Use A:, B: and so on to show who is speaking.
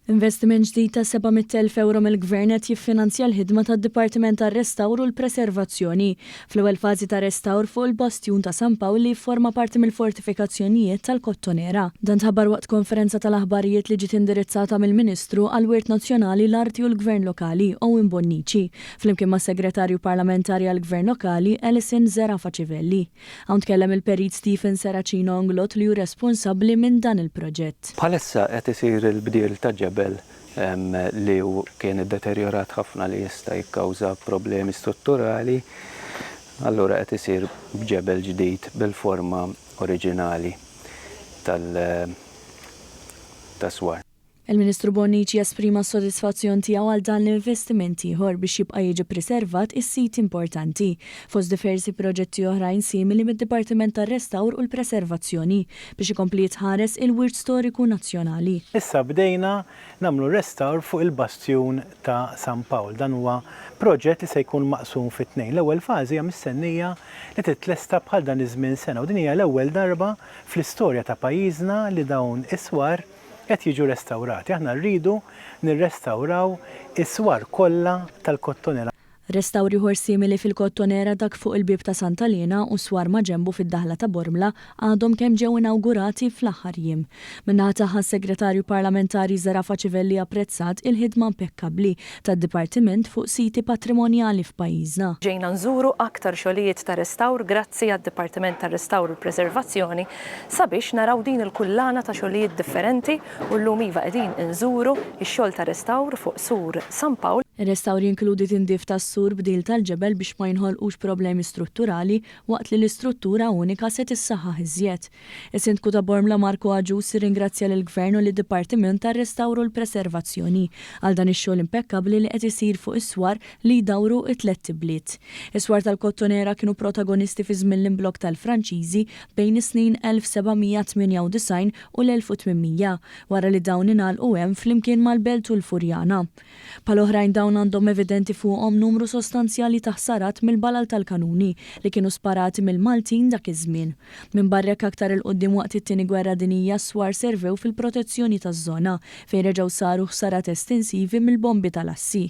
A: Investiment ġdid ta' 700,000 ewro mill-Gvern qed jiffinanzja l-ħidma tad-Dipartiment għar-Restawr u l-Preservazzjoni fl-ewwel fażi ta' restawr fuq il-Bastjun ta' San Pawl li jifforma parti mill-fortifikazzjonijiet tal-Kottonera. Dan tħabbar waqt konferenza tal-aħbarijiet li ġiet indirizzata mill-Ministru għall-Wirt Nazzjonali, l-Arti u l-Gvern Lokali, Owen Bonnici, flimkien mas-Segretarju Parlamentari għall-Gvern Lokali, Alison Zerafa Civelli. Hawn tkellem il-Perit Stephen Serracino Inglott li hu responsabbli minn dan il-proġett.
B: Bħalissa qed isir il-bdil ta' ġebel li kien iddeterjorat ħafna li jista' jikkawża problemi strutturali, allura qed isir b'ġebel ġdid bil-forma oriġinali tas-swar.
A: Il-Ministru Bonnici esprima s-sodisfazzjon tiegħu għal dan l-investiment ieħor biex jibqa' jiġi ppriservat is-sit importanti, fost diversi proġetti oħrajn simili mid-Dipartiment tar-Restawr u l-Preservazzjoni biex ikompli jitħares il-wirt storiku nazzjonali.
C: Issa bdejna nagħmlu restawr fuq il-Bastjun ta' San Pawl. Dan huwa proġett li se jkun maqsum fi tnejn. L-ewwel fażi hija mistennija li titlesta bħal dan iż-żmien sena u din hija l-ewwel darba fl-istorja ta' pajjiżna li dawn is-swar qed jiġu restawrati. Aħna rridu nirrestawraw is-swar kollha tal-Kottonera.
A: Restawr ieħor simili fil-Kottonera dak fuq il-bieb ta' Santa Liena u s-swar maġenbu fid-daħla ta' Bormla għadhom kemm ġew inawgurati fl-aħħar jiem. Min-naħa tagħha s-Segretarju Parlamentari Zerafa Civelli apprezzat il-ħidma impekkabbli tad-Dipartiment fuq siti patrimonjali f'pajjiżna.
D: Ġejna nżuru aktar xogħlijiet ta' restawr grazzi għad-Dipartiment tar-Restawr u l-Preservazzjoni sabiex naraw din il-kullana ta' xogħlijiet differenti u llum iva qegħdin inżuru x-xogħol ta' restawr fuq Sur San Pawl.
A: Ir-restawr jinkludi tindif tas-sur bdil tal-ġebel biex ma jinħolqux problemi strutturali waqt li l-istruttura unika se tissaħħaħ iżjed. Is-Sindku ta' Bormla Marco Agius irringrazzja lill-Gvern u lid-Dipartiment tar-Restawr u l-Preservazzjoni għal dan ix-xogħol impekkabbli li qed isir fuq is-swar li jdawru t-tlett ibliet. Is-swar tal-Kottonera kienu protagonisti fi żmien l-imblokk tal-Franċiżi bejn is-snin 1798 u l-1800, wara li dawn ingħalqu hemm flimkien mal-belt u l-Furjana. Bħal oħrajn dawn għandhom evidenti fuqhom numru sostanzjali ta' ħsarat mill-balal tal-kanuni li kienu sparati mill-Maltin dak iż-żmien. Minbarra hekk aktar 'il quddiem waqt it-Tieni Gwerra Dinjija s-swar servew fil-protezzjoni taż-żona fejn reġgħu saru ħsarat estensivi mill-bombi tal-assi.